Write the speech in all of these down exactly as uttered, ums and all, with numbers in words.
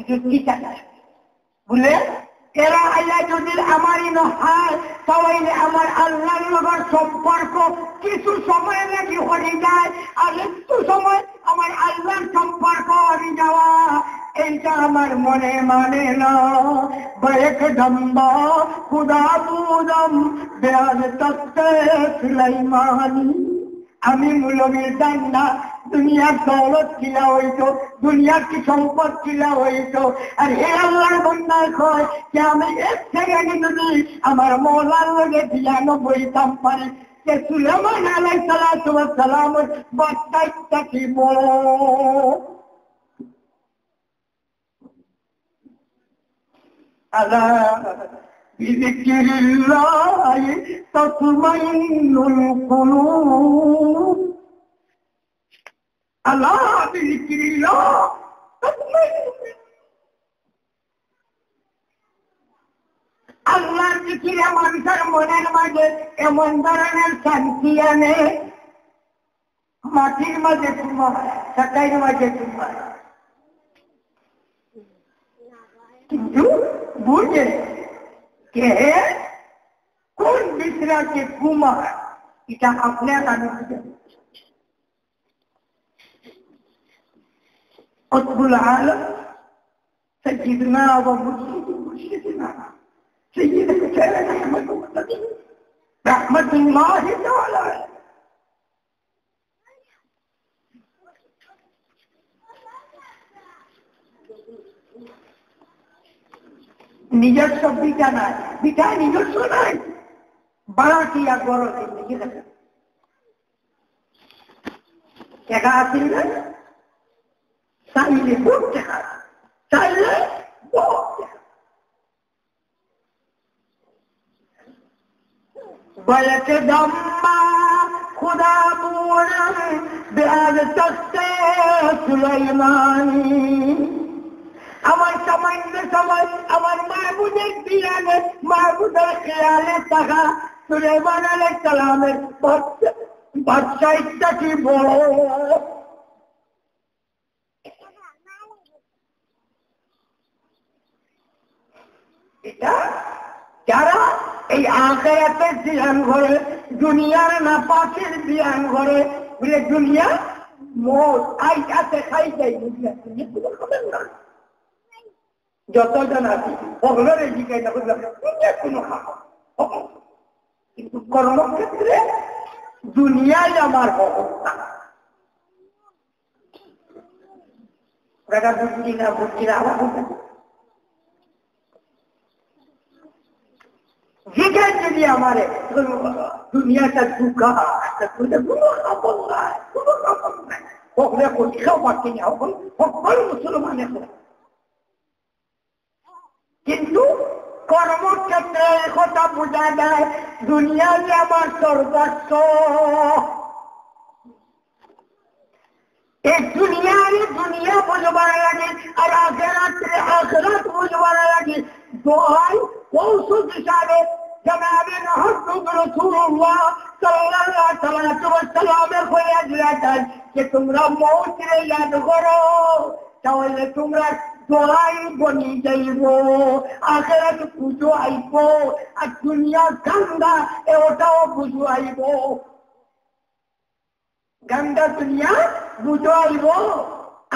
যুক্তি চায় না। বুলে, এরা আইয়া যদি আমার ইনো হয়, তাহলে আমার আল্লাহর লগর সম্পর্ক কিছু সময় লাগি হরি যায়, আর একটু সময় আমার আল্লাহর সম্পর্ক হরি যাওয়া, এইটা আমার মনে মানে না। বেক ডম্বা খুদা বুদম বেয়াজ তখতে সুলাইমানি। আমি মৌলভীর দান্না, দুনিয়ার দৌলত কিলা হইতো, দুনিয়ার কি সম্পদ কিলা হইতো, আর এই আল্লাহর বন্দায় কয় যে আমি এক সেকেন্ড যদি আমার মৌলার লগে বিয়ানো বইতাম পারি, যে সুলেমান আলাইহিস সালাতু ওয়াস সালামের বাচ্চাই থাকি বড়। ألا بذكر الله تطمئن القلوب. ألا بذكر الله تطمئن القلوب. আল্লাহর জিকিরে মানুষের মনের মাঝে এমন ধরনের শান্তি আনে, মাটির মাঝে কুমার, সাতাইর মাঝে কুমার, কিন্তু বুঝে কে কোন বিছরাকে কুমার, এটা আপনি আর আমি বুঝে। قطب العالم سيدنا ومرشد مرشدنا سيد الحسين أحمد مقتدي رحمة الله تعالى عليه. নিজস্ব ভিটা নাই, ভিটা নিজস্ব নাই, বাড়া কি আর বড় জিন্দেগি থাকে। টেকা আছিল না? চাইলে বহুত টেকা, চাইলে বহুত টেকা। بيك دم خدا بورم بأرض تخت سليمانی. আমার সামান্য সময় আমার মাবুদের খিয়ালে, মাবুদের খিয়ালে থাকা সুলাইমান আলাইহিস সালামের বাদশা-, বাদশাহিত্বটা কি বড়? এটা যারা এই আখেরাতের ধ্যান করে, দুনিয়ার নাপাকের ধ্যান করে, বুলে দুনিয়া মৌত, আইজ আছে খাই যাই, বুঝলে, দুনিয়া কোনো খবর না। যতজন আছি, সকলরে জিজ্ঞাসা করলাম, দুনিয়া কোনো খবর? খবর। কিন্তু কর্মক্ষেত্রে দুনিয়াই আমার খবর না। ওরা বুঝছি না, বুঝছি না, আবার বুঝছি না। জিজ্ঞাসা যদি আমারে, দুনিয়াটা ধোঁকা, একটা কোনো, কোনো খবর নাই, কোনো খবর নাই। হকলে কইখাও বাকি না, হকল, হকল মুসলমানে কয়। কিন্তু কর্মক্ষেত্রে এই কথা বুঝা যায়, দুনিয়াই আমার সর্বস্ব। এই দুনিয়ারে দুনিয়া বুঝবার লাগি, আর আখেরাতরে আখেরাত বুঝবার লাগি, দোহাই ঔষধ হিসাবে জনাবে মুহাম্মদ রাসূলুল্লাহ সাল্লাল্লাহু আলাইহি ওয়াসাল্লামে কইয়া দিয়াছেন যে তোমরা মৌতরে ইয়াদ করো, তাহলে তোমরা দোহাই বনি যাইবো, আখেরাত বুঝো আইবো, আর দুনিয়া গান্দা, এ ওটাও বুঝো আইবো। গান্দা দুনিয়া বুঝো আইবো,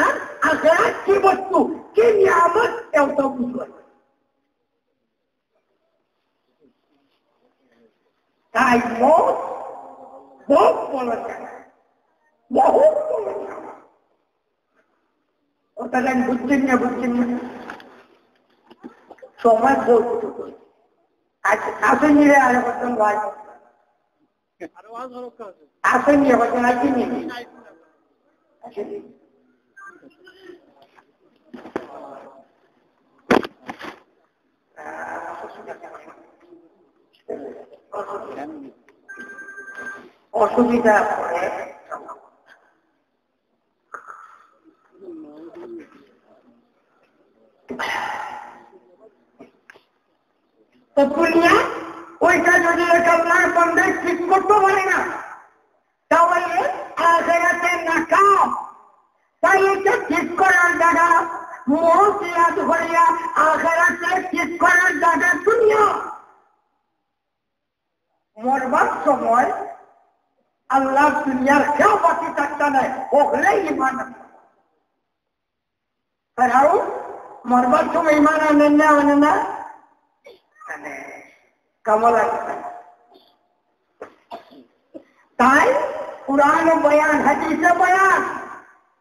আর আখেরাত কি বস্তু, কি নিয়ামত, এও তো বুঝো আইবো। তাই মৌত বহুত বড় ঝামেলা, বহুত বড় ঝামেলা। ওটা আমি বুঝছেন না, বুঝছেন না, সময় বহুত। আজ আসেনি রে, আর কত ভাই? আসেনি, এখন আসেনি। আসেনি। অসুবিধা করে। তো দুনিয়া ওইটা যদি এক আল্লাহর বান্দায় ঠিক করতে পারে না, তাহলে আখেরাতে নাকাম। তাই এটা ঠিক করার জায়গা মউত ইয়াদ করিয়া আখেরাতরে ঠিক করার জাগা দুনিয়া। মরবার সময় আল্লাহ দুনিয়ার কেউ বাকি থাকতা নাই, হকলে ইমান আনতা। ফেরাউন মরবার সময় ইমান আনে না, আনে না? আনে। কামলা আনতা। তাই কোরআন বয়ান, হাদিসে বয়ান,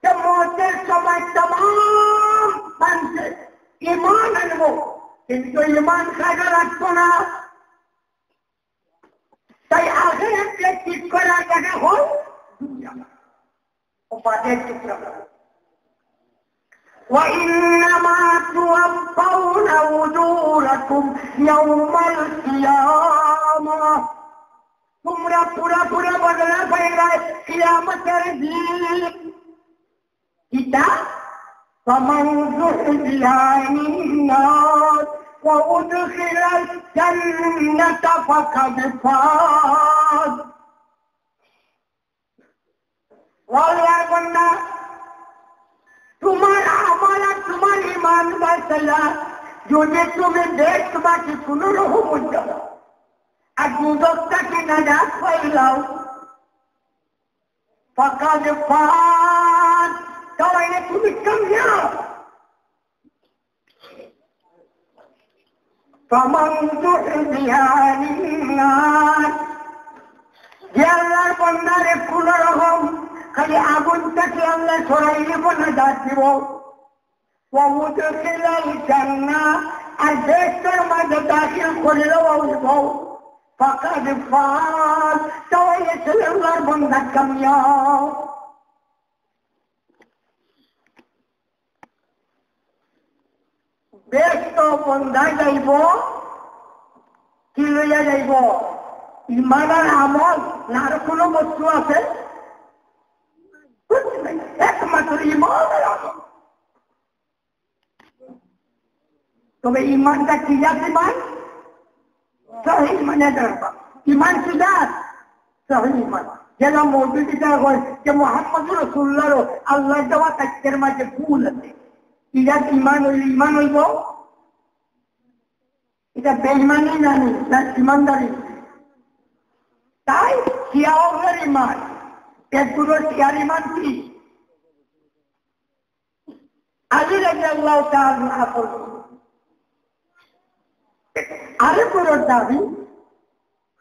যে মউতের সময় তামাম মানষে ইমান আনবো, কিন্তু ইমান কাজে লাগতো না। তাই আখেরাতরে ঠিক করার জাগা অইল দুনিয়া। ও বাদের টুকরা। وإنما توفون أجوركم يوم القيامة। তোমরা পুরা পুরা বদলা পাইবায় কিয়ামতের দিন। কিতা? فمن زحزح عن النار وأدخل الجنة فقد فاز। ও আল্লাহর বান্দা, তোমার আমল আর তোমার ইমান বাঁচাইয়া যদি তুমি বেহেস্ত বাকি কোনো রকম অইতে পারো, আর দুজখ থাকি নাজাত পাইলাও, ফাকাদ ফাজ, তাহলে তুমি কামিয়াব। ফামান যুহযিহা আনিন নার, যে আল্লাহর বান্দারে কুনু রকম খালি আগুন থাকি আল্লাহ সরাই নিব, নাজাত দিব, ওয়া উদখিলাল জান্নাহ, আর বেহেশতর মাঝে দাখিল করিল অইব, ফাকাদ ফাজ, তাহলে সে আল্লাহর বান্দা কামিয়াব। বেহেশতো বন্দা যাইব, কি লইয়া যাইব? ইমান আর আমল, না আর কুনু বস্তু আছে? একমাত্র ইমান আর আমল। তবে ইমানটা কি জাত ইমান? সহি ইমানের দরকার। ইমান কি জাত? সহি ইমান। যেলা মৌলবীরা কয় যে মোহাম্মদুর রাসূলুল্লাহর আল্লাহর দেওয়া তথ্যের মাঝে ভুল আছে। ইটা ইমান অইলে ইমান অইব? ইটা বেইমানি না নি, না ইমানদারি? তাই শিয়া অকলর ইমান, এক গুরু শিয়ার ইমান কি? আলী রাদিয়াল্লাহু তাআলা আনহু। আরো বড় দাবি,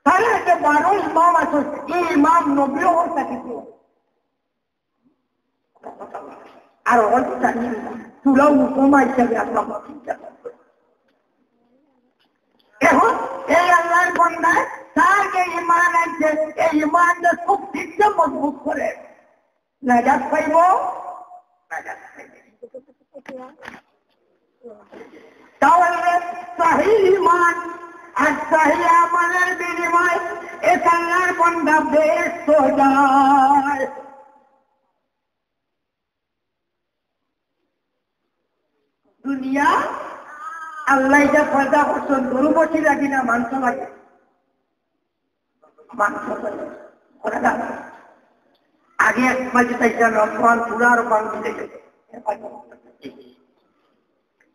তারা যে বারো ইমাম আছে, এই ইমাম নবীও হয়ে থাকে। আর হয়তো জানি না, তুলা উপমা হিসাবে আমরা চিন্তা করব। এখন এই আল্লাহর বান্দায় তার যে ইমান আছে, এই ইমানটা খুব দৃঢ় মজবুত করে। নাজাত পাইব, নাজাত পাইব। তাহলে সহি ইমান আর সহি আমলের বিনিময়ে এক আল্লাহর বান্দা বেহেশতো যায়। দুনিয়া আল্লাহ যা পয়দা করছইন, গরু মহিষ লাগি না মানষও লাগে? মানষও লাগে। ওরা লাগে। আগে এক মাঝে তাই যেন রহমান পুরা আর বাংলাদেশে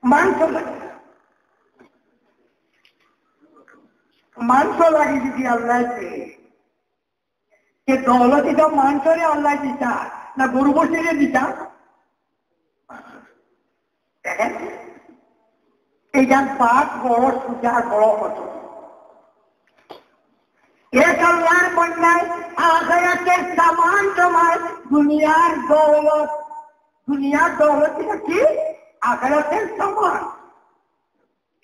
মানষও লাগে। মানষও লাগে যদি আল্লাহ যে যে দৌলত ইটা মানষরে আল্লাহ দিতা, না গরু মহিষরে দিতা? দেখেন, এইটা বাদ বড় সুজা, বড় কত। এক আল্লাহর বান্দায় আখিরাতের সামান জমায় দুনিয়ার দৌলত। দুনিয়ার দৌলত ইটা কি? আখিরাতের সামান।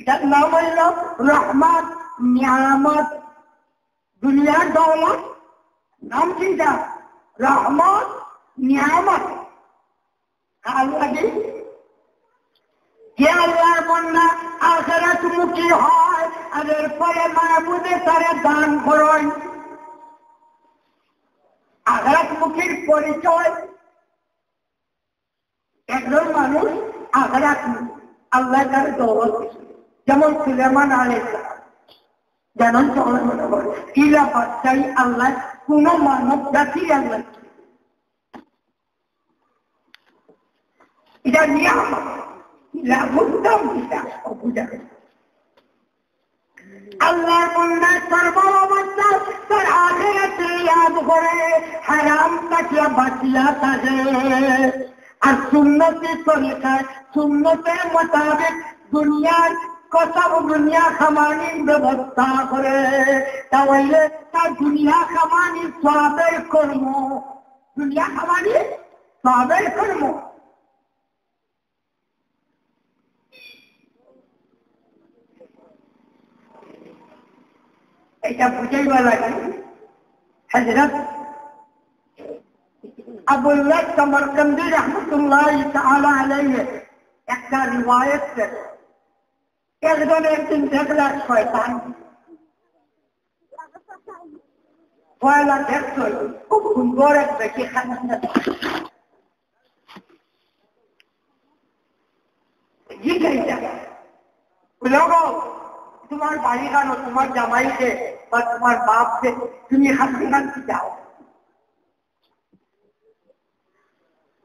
ইটার নাম অইল রহমত, নিয়ামত। দুনিয়ার দৌলত নাম কিতা? রহমত, নিয়ামত। কার লাগি? যে আল্লাহর বান্দা আখিরাতমুখী হয়, আর এরপরে মাবুদে তারে দান করইন। আখিরাতমুখীর পরিচয় একজন মানুষ আখিরাত, আল্লাহ তার দৌলত দিছে। যেমন সুলেমান আলাইহিস সালাম, জানেন তো, আল্লাহ মনে করে, ইলা বাদশাহী আল্লাহ, কোন মানব জাতি আল্লাহ। এটা নিয়ামত। লাবুদ্দা বুঝা, বুঝা। আল্লাহর বন্দা সর্ব অবস্থা তার আখিরাতে ইয়াদ করে, হারাম থাকিয়া বাঁচিয়া থাকে। আর সুন্নতি তরিকায়, সুন্নতের মোতাবেক দুনিয়ার কসব, দুনিয়া খামানির ব্যবস্থা করে, তাহলে তার দুনিয়া খামানি সওয়াবের কর্ম, দুনিয়া খামানি সওয়াবের কর্ম। এটা বুঝাইবার লাগি হযরত আবুল্লাহ সমরকন্দি রহমতুল্লাহ তাআলা আলাইহি একটা রিওয়ায়াত আছে। একজন একদিন দেখলা শয়তান, পয়লা দেখছইন, খুব সুন্দর এক বেটি খানা। জিজ্ঞাসা, বলে, "ও গো, তোমার বাড়ি কানো, তোমার জামাইকে বা তোমার বাপকে তুমি হাসি হাসি যাও?"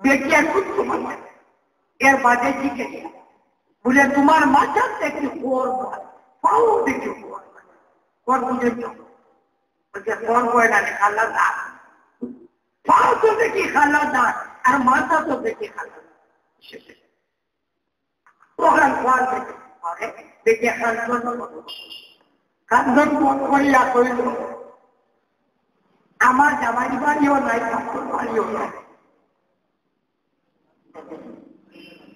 বেটি আর খুব তোমার, এর বাদে জিজ্ঞাসা, বলে, "তোমার মাথার দেখি খর, পাও দেখি খর, খর বুঝে যাও?" বলছে, "খর হয় না রে, কালা দাগ। পাও তো দেখি কালা দাগ, আর মাথা তো দেখি কালা দাগ।" তখন খর দেখে, আরে, দেখে কান্দন বন্ধ। কান্দন বন্ধ করিয়া কইল, "আমার জামাই বাড়িও নাই, ঠাকুর বাড়িও নাই।"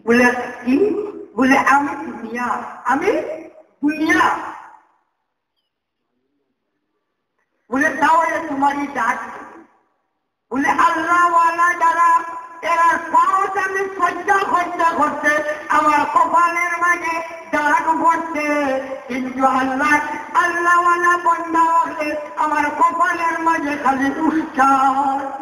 বলে, "কি?" বলে, "আমি দুনিয়া, আমি দুনিয়া।" বলে, "তাহলে তোমার এই দাগ কি?" বলে, "আল্লাহওয়ালা যারা, এরার পাওত আমি সইজদা করতে করতে আমার কপালের মাঝে দাগ পড়ছে, কিন্তু আল্লাহ, আল্লাহওয়ালা বন্দা হলে আমার কপালের মাঝে খালি উস্কায়।"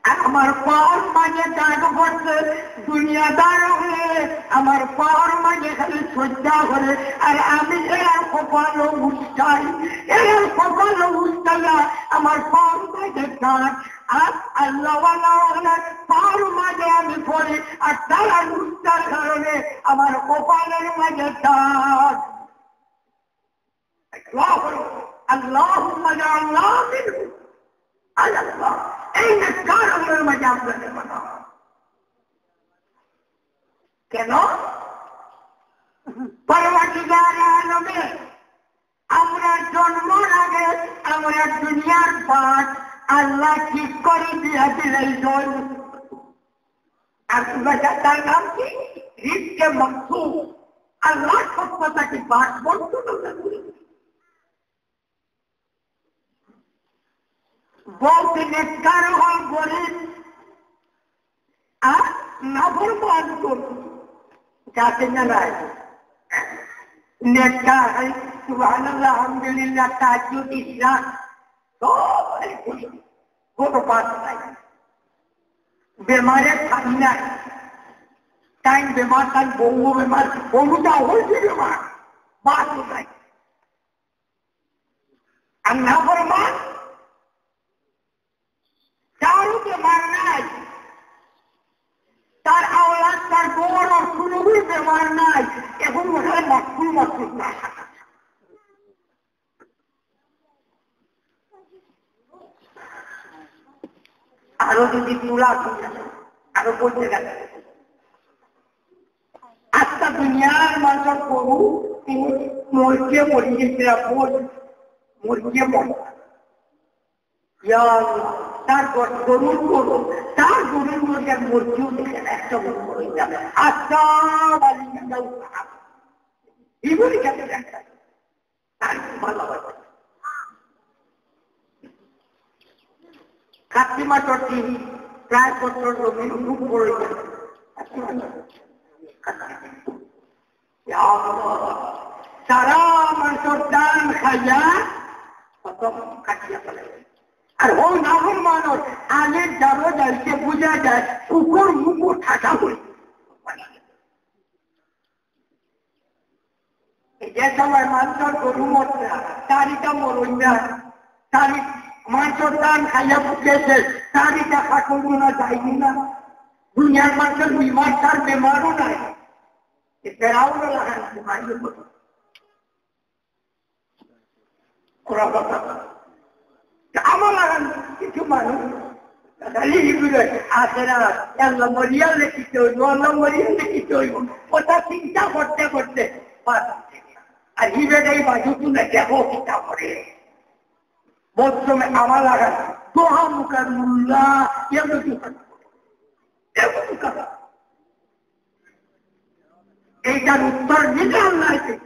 আর আমার পাওর মাঝে দাগ পড়ছে, দুনিয়াদার হলে আমার পাওর মাঝে খালি সইজদা করে, আর আমি এরার কপালও উস্কাই, এরার কপালও উস্কাইয়া আমার পাওর মাঝে দাগ। আর আল্লাহওয়ালা ওয়ালার পাওর মাঝে আমি পড়ি, আর তারা উস্কার কারণে আমার কপালের মাঝে দাগ। দোয়া করো, "আল্লাহুম্মা জাআলনা মিনহুম।" আয় আল্লাহ, এই নেককার আমলের মাঝে আমরারে বানাও। কেন? পরওয়ারদিগার আলমে আমরা জন্মর আগে আমরা দুনিয়ার বাট আল্লাহ ঠিক করি দিয়া দিলাইছইন। আর তোমরা জানতার নাম কি? রিজকে মাকসুদ। আল্লাহর পক্ষ থাকি বাট বন্টন আমরা করি। বহুত নেককার অয় গরিব, আর নাফরমান গরিব। যাতে না নাই। নেককার, সুবহানাল্লাহ, আলহামদুলিল্লাহ, তাহাজ্জুদ, ইশরাক, সব গরিব। কোনো বাদ নাই। বেমারে খালি নাই। তাই বেমার, তাই বউ বেমার, বউটা হইছে বেমার, বাদ নাই। আর নাফরমান, তারও বেমার নাই, তার আওলাদ, তার বউর কুনুরই বেমার নাই, এখন মনে হয় মকবুল মকবুল না। আরো যদি তুলা তুলা, আরো বলতে গেলে আজকে দুনিয়ার মানুষের গরু মরিয়া মরি গেছে, মরিয়া মরি। ইয়া আল্লাহ, তার গর-, গরুর গরু, তার গরুর মধ্যে মরিয়া দেখে না, একটা গরু মরে যাবে। আচ্ছা, বালি গান্ডা উঠা। এগুলি কেন দেখা? তার ভালো হয়। কাকিমা চটি প্রায় বছর জমির উপর পড়ে যায়। ইয়া আল্লাহ, সারা মানুষের ধান খাইয়া কত কাটিয়া ফেলে। আর ও নাফরমানর আলের যারো যাইতে বুঝা যায়, কুকুর মুকুর ঠাসা হয়ে। যে সময় মানষর গরু মরছে, তার ইটা মরইন না, তার ই-, মানষর ধান খাইয়া ফুকেছে, তার ইটা খাকইন না, যাইন না। দুনিয়ার মানষর বিমার, তার বেমারও নাই। এ ফেরাউন লাখান ঘুমাইল। ওরা কথা। তা আমার লাখান কিছু মানুষ খালি এগুলো আছে না, আল্লাহ মরিয়ালে কি হইব, আল্লাহ মরিয়ালে কি হইব, ওটা চিন্তা করতে করতে বাস। আর হিবেটাই বাজু তুলে দেখো চিন্তা করে। বলছমে আমার লাখান দোহা মুখার মোল্লা, এগুলো কি হয়? এগুলো কি কথা? এইটার উত্তর দিতে আল্লাহ।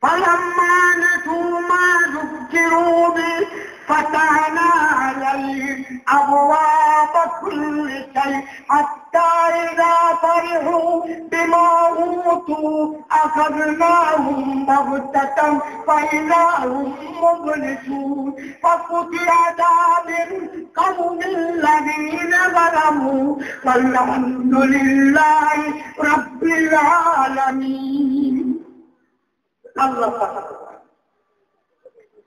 فلما نسوا ما ذكروا به فتحنا عليهم أبواب كل شيء حتى إذا فرحوا بما أوتوا أخذناهم بغتة فإذا هم مبلسون. فقطع دابر القوم الذين ظلموا والحمد لله رب العالمين. আল্লাহ পাক।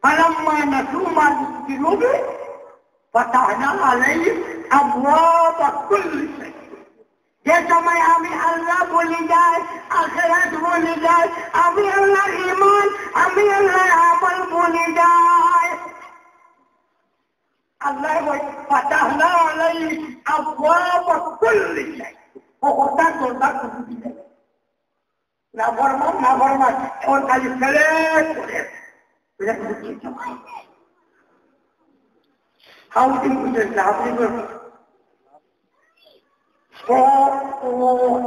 فلما نسوا ما ذكروا به فتحنا عليهم أبواب كل شيء. যে সময় আমি আল্লাহ ভুলি যাই, আখেরাত ভুলি যাই, আমি আল্লাহর ইমান, আমি আল্লাহর আমল ভুলি যাই, আল্লাহ বলে, فتحنا عليهم أبواب كل شيء. ও কথা দরজা খুলে দিই। নাফরমান, নাফরমান, এখন খালি ফেলে করে। এটা বুঝছি তো। হাউজিং বুঝেন না, আপনি বলুন। ও, ও,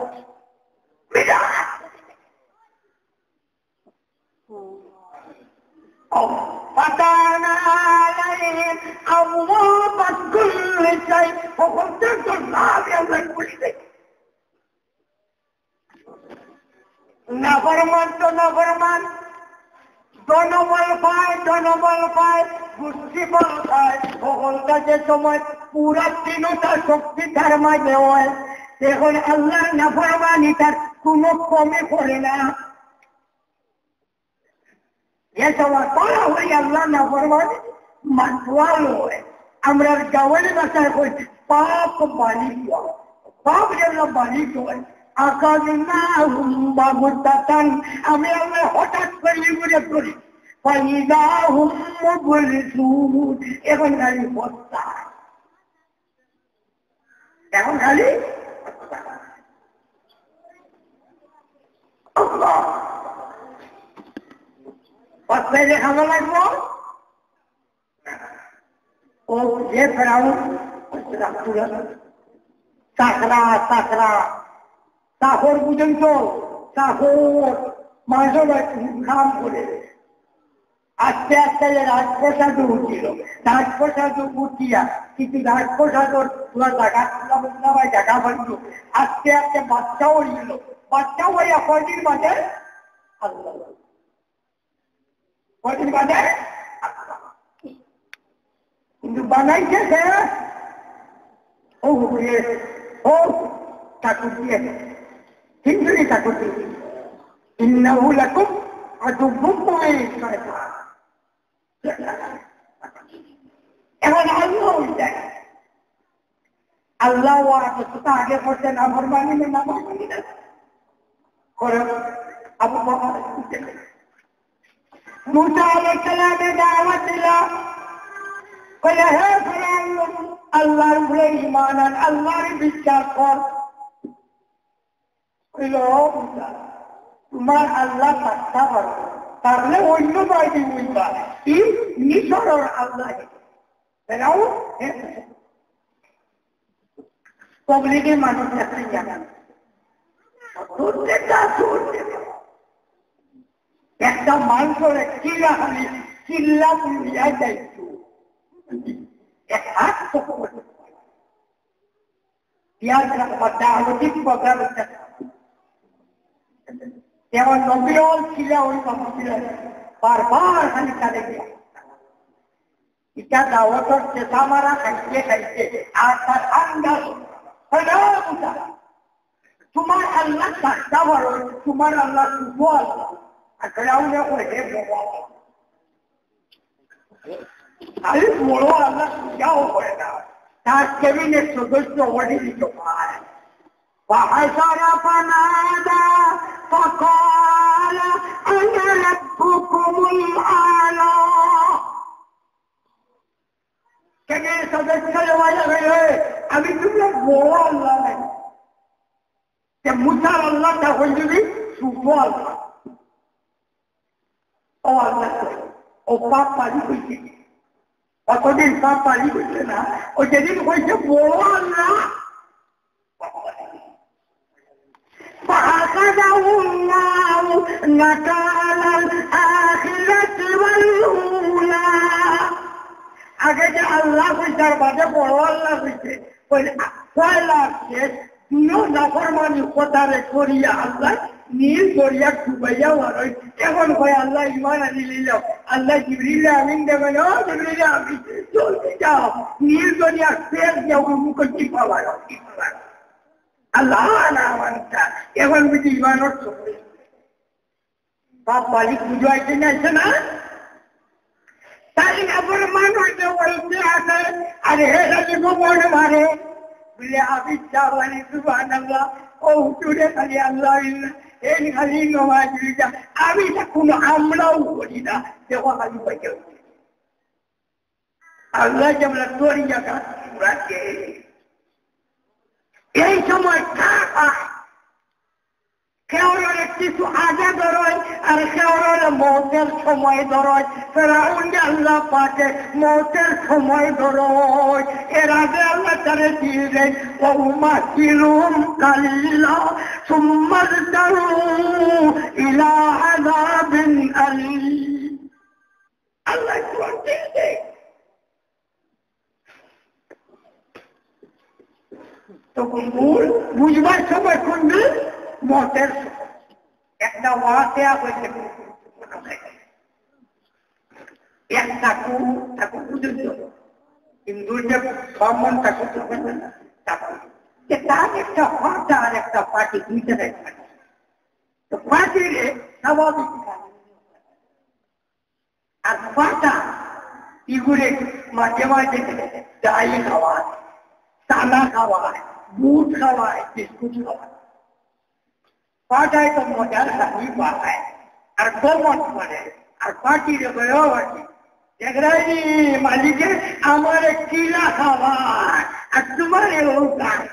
বিরাট। ও, فتحنا عليهم أبواب كل شيء. ও কথা দরজা আমি আল্লাহ খুলে দেই। নাফরমান তো নাফরমান, ধনবল পায়, ধনবল পায়, গুষ্টি বল পায়, সকলটা যে সময় পুরা তিনটা শক্তি তার মাঝে হয়, এখন আল্লাহর নাফরমানি তার কোনো কমে করে না। এ সময় তারা হই আল্লাহ নাফরমান মাতওয়াল হয়। আমরা গাওয়ালি ভাষায় কই পাপ বালিক হয়, পাপ যেন বালিক হয়। أخذناهم بغتة, আমি আল্লাহ হঠাৎ করে ইগুরে করি। فإذا هم مبلسون, এখন খালি হত্যা। এখন খালি আল্লাহ। বাচ্চাইলে খাওয়া লাগবো। ও যে ফেরাউন, চাকরা, চাকরা, চাকর বুঝেন তো, চাকর, মাঝে কাম করে। আস্তে আস্তে এ রাজপ্রাসাদে উঠিল। রাজপ্রাসাদে উঠিয়া কিছু রাজপ্রাসাদর পুরা জাগা, পুরা জাগা পাইল। আস্তে আস্তে বাচ্চা হইল। বাচ্চা হইয়া কয়দিন বাদে আল্লাহ। কয়দিন বাদে আল্লাহ। কিন্তু বানাইছে কে? ও হুকুরে, ও ঠাকুর দিয়ে। কিন্তু এই ঠাকুর দিয়ে। إنه لكم عدو مبين, শয়তান। এখন আল্লাহ যায়। আল্লাহ ও আগে করছেন, আমার মানি না, আমার মানি না। করে আবু বকর মুসা আলাইহিস সালামে দাওয়াত দিলা, কইলা, "হে ফেরাউন, আল্লাহর উপরে ঈমান আন, আল্লাহর বিশ্বাস কর।" কইল, "ও মুসা, তোমার আল্লাহ পাক্কা বড়, তাহলে অন্য বাড়ি বুঝবা, এই মিশরের আল্লাহ।" ফেরাউন, হে, পাবলিকে মানুষ একটা জায়গা। শুনতে তা শুনতে। একটা মানুষের চিল্লা খালি, চিল্লা তুলিয়া যাইত। এক হাত তো করে। ইয়ার কথা, দাওয়াতি প্রোগ্রাম একটা। যেমন নবী অকল চিল্লা ওই কথা চিল্লা। বারবার খালি তাদের ইটা দাওয়াতর চেতা মারা খাইতে খাইতে আর তার আন্দাজ হইল বুঝা। তুমার আল্লাহ সাতটা বারো, তুমার আল্লাহ শুধু আল্লাহ। আর ফেরাউনে কয়, "হে বাবা, আমি বড় আল্লাহ, পূজাও করে না।" তার ক্যাবিনেট সদস্য অডিট পায়। فحشر فنادى فقال أنا ربكم الأعلى। কেন এই সদস্য জবাই লাগাইল? আমি তুমরা বড় আল্লাহ নাই। যে মুসার আল্লাহ তা হইল যদি শুভ আল্লাহ। ও আল্লাহ, ও পাপ পালি হইছে। কতদিন পাপ পালি হইছে না? ও যেদিন হইছে বড় আল্লাহ, فأخذه الله نكال الآخرة والأولى। আগে যে আল্লাহ কইছে, আর বাদে বড় আল্লাহ কইছে। কই, পয়লা শেষ, দুইও নাফরমানি কথারে করিয়া আল্লাহ নীল দরিয়া ডুবাইয়া মারই। এখন কয়, "আল্লাহ, ইমান আনি নিলাম।" আল্লাহ জিবরিল আমিন দেখেন, "ও জিবরিল আমিন, জলদি যাও, নীল দরিয়া ফের যাও, মুখে টিপা মারো, টিপা মারো।" আল্লাহ না মানতা, এখন বুঝি ইমান অর্থ করে। বাপ মালিক বুঝাইতে চাইছে না? তাই নাফরমান হইতে বলতে আছে, আর হে খালি গোপন মারে। বলে, "আমি চাওয়ানি সুবহানাল্লাহ, ও হুজুরে খালি আল্লাহ ইল্লাহ, এই খালি নমাজ রোজা, আমি তা কোনো আমরাও করি না।" দেখো খালি বসে। আল্লাহ যেমন দরিয়া কাজ রাখে, এই সময় কার হয়? কেউরে কিছু আগে ধরয়, আর কেউরে মৌতের সময় ধরয়। ফেরাউনরে আল্লাহ পাকে মৌতের সময় ধরয়, এর আগে আল্লাহ তারে দিয়ে দেয়, "وأمهلهم قليلا ثم اضطروا إلى عذاب أليم।" আল্লাহ কোরআন দিয়ে দেয়। তখন মূল বুঝবার সময় কোনদিন? মতের সময়। একটা ওয়াকিয়া হয়েছে, একটা কু, তাকে বুঝুন তো। হিন্দুর যে ব্রাহ্মণ, তাকে তো বুঝুন না, তাকে। যে তার একটা ফাটা আর একটা পাটি, দুইটা দেয়। তো পাটি রে, স্বাভাবিক। আর ফাটা, ইগুরে মাঝে মাঝে ডাইল খাওয়ায়, চানা খাওয়ায়, বুট খাওয়ায়, বিস্কুট খাওয়ায়। ফাটায় তো মজার হানি পায়, আর গমন করে, আর পাটিরে বয়, "ও পাটি, দেখরায়নি মালিকে আমারে কিলা খাওয়ায়, আর তুমারে ও খায়।"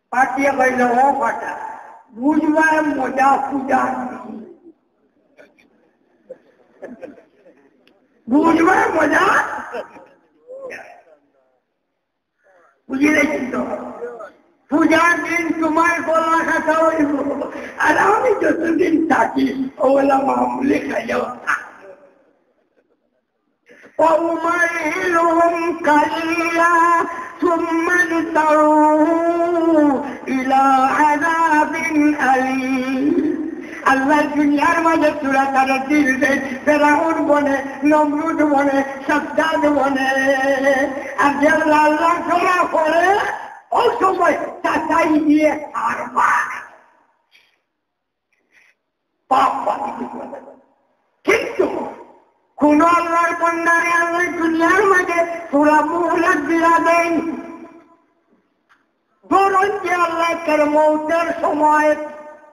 পাটিয়ে কইল, "ও ফাটা, বুঝবার মজা পূজা, বুঝবার মজা।" বুঝি রেখি তো, পূজার দিন তুমার গলা কাটা অইব, আর আমি যতদিন থাকি, ওলা মামুলি খাইয়াও থাকি। وأمهلهم قليلا ثم اضطروا إلى عذاب أليم। আল্লাহ দুনিয়ার মাঝে থুড়া তারে দিল দেয়, ফেরাউন বনে, নমরুদ বনে, সাদ্দাদ বনে। আর যে আল্লাহ আল্লাহ করা করে, ওই সময় তাতাই দিয়ে হারবা। পাপ পাপ। কিন্তু কোন আল্লাহর বান্দারে আল্লাহ দুনিয়ার মাঝে পুরা মুহলত দিয়া দেন। ধরুন যে আল্লাহ তার মৌতের সময়,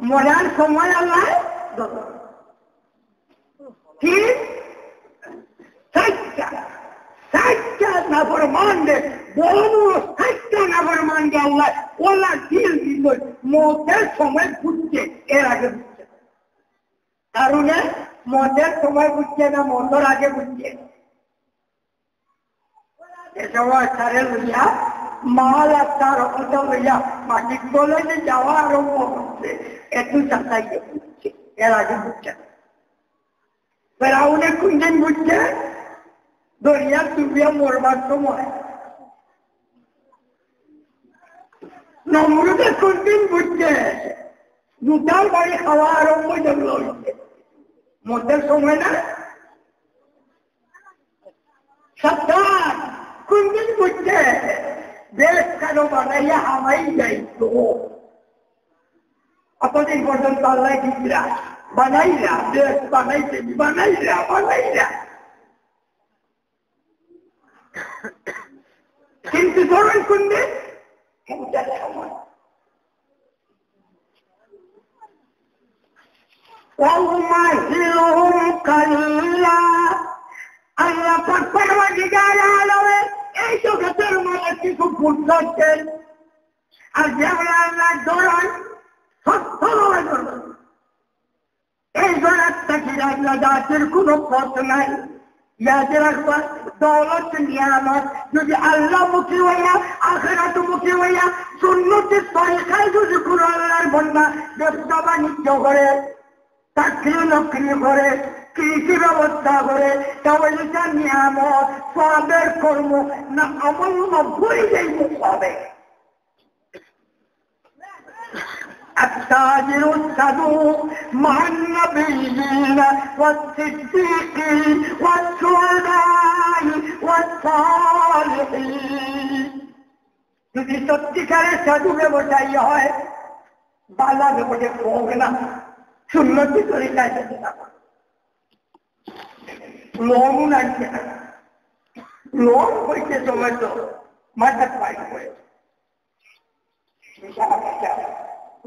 মরার সময় আল্লাহ ধরুন। কি? চাইরটা, চাইরটা নাফরমানরে, বড় বড় চাইরটা নাফরমানরে আল্লাহ ওলা দিল দিল, মৌতের সময় বুঝছে, এর আগে বুঝছে না। কারণে মৌতের সময় বুঝছে না, মৌতের আগে বুঝছে। এ সময় তারে লইয়া, মাল আর তার অর্থ লইয়া, মাটির তলে যে যাওয়া আরম্ভ করছে, একটু চাচাই বুঝছে, এর আগে বুঝছে না। ফেরাউনে কোন দিন বুঝছে? দরিয়া ডুবিয়া মরবার সময়। নমরুদে কোন দিন বুঝছে? দুটার বাড়ি খাওয়া আরম্ভ যেগুলো হইছে, মরতে সময় না। সাদ্দাদ কোন দিন বুঝছে? বেহেশত খানো বানাইয়া হামাই যাইতো। অতদিন পর্যন্ত আল্লাহ কি দিলা? বানাইলা, বেহেশত বানাইতে, বানাইলা, বানাইলা। কিন্তু ধরেন কোন দিন? وأمهلهم قليلا। আল্লাহ পাক পরওয়ারদিগার আলমে এই জগতের মাঝে কিছু ফুরসত দেন। আর যেমন আল্লাহ ধরান, সত্য নয় ধরান। এই জগৎ থাকি নাজাতের কোনো পথ নাই। ইয়াদ রাখবা, দৌলত নিয়ামত, যদি আল্লাহমুখী হইয়া, আখিরাতমুখী হইয়া, সুন্নতি তরিকায় যদি কোনো আল্লাহর বান্দা ব্যবসা বাণিজ্য করে, চাকরি নকরি করে, কৃষি ব্যবস্থা করে, তাহলে এটা নিয়ামত, সওয়াবের কর্ম, না আমল, না ভুলে যাইব সওয়াবে। التاجر الصدوق مع النبيين والصديقين والشهداء والصالحين। যদি সত্যিকারের সাধু ব্যবসায়ী হয়, বালা ব্যবসায়ী হোক না, সুন্নতি তরিকায় যদি না করে, লোনও লাগছে না। লোন হইতে সময় তো মাথা পাই করে।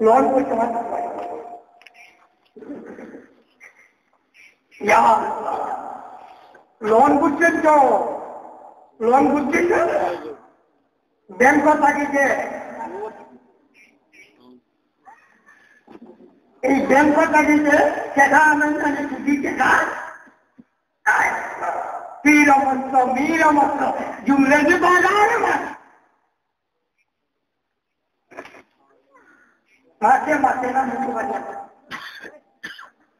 লোন করতে পারতে পারে। ইয়া আল্লাহ। লোন বুঝছেন তো? লোন বুঝছেন তো? ব্যাংক থাকি যে, এই ব্যাংক থাকি যে টাকা আনেন, মানে সুদি টাকা। পীর অমস্ত, মীর অমস্ত, জুমলেজি বাজার আমার। মাসে মাসে না মুখে বাজার।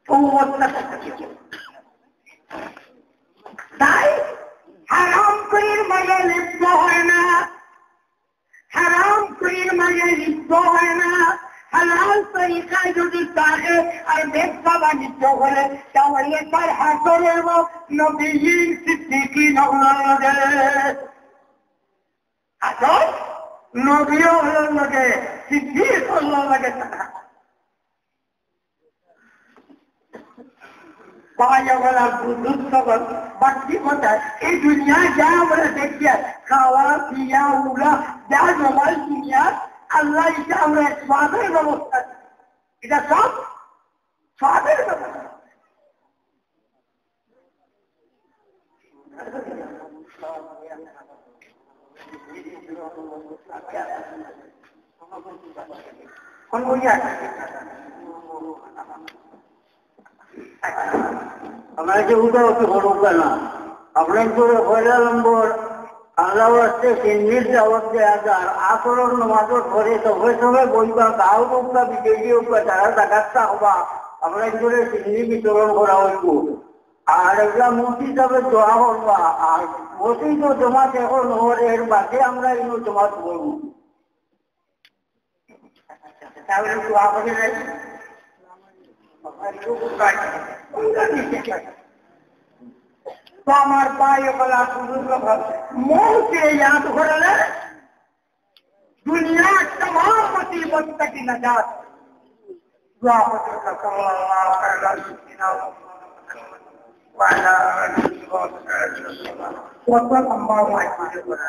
ও অবস্থা করতে কি? তাই হারাম করির মাঝে লিপ্ত হয় না, হারাম করির মাঝে লিপ্ত হয় না। হালাল তরিকায় যদি থাকে আর ব্যবসা বাণিজ্য করে, তাহলে তার হাসর হইব নবীন সিদ্দিকিন অকলর লগে। হাসর নবী অকলর লগে, সিদ্দিক অকলর লগে তার হাসর। ভাই অকল আর বুজুর্গ অকল, বাকি কথা, এই দুনিয়া যা আমরা দেখি, খাওয়া, পিয়া, উড়া, যা জমাই দুনিয়া, আল্লাহ এটা আমরা সওয়াবের ব্যবস্থা দিছে। এটা সব সওয়াবের ব্যবস্থা। কোন বইয়া? আমরা যে উদা অতি বড় না, আপনার তো পয়লা নম্বর আল্লাহ আসতে সিন্নির দাওয়াত দেয়া যার, আসরর নামাজর পরে সবে সবে বইবা, গাঁও হোক বা বিদেশি হোক বা, যারা জাগাত থাকবা, আমরা করে সিন্নি বিতরণ করা হইব। আর এগুলা মুফতি হিসাবে দোয়া করবা, আর মসজিদ ও জমাত এখন হওয়ার এর বাদে আমরা ইনো জমাত করবো। তাহলে দোয়া করে নাই। তো আমার ভাই অকল আর বুজুর্গ অকল, মৌতরে ইয়াদ করলে দুনিয়ার তামাম মুসিবত থাকি নাজাত। দোয়া করতে সাল্লাল্লাহু আলা সাইয়্যিদিনা মুহাম্মদ ওয়া আলা আলিহি ওয়া সাহবিহি ওয়া সাল্লাম। কত লম্বা ওয়াজ করে।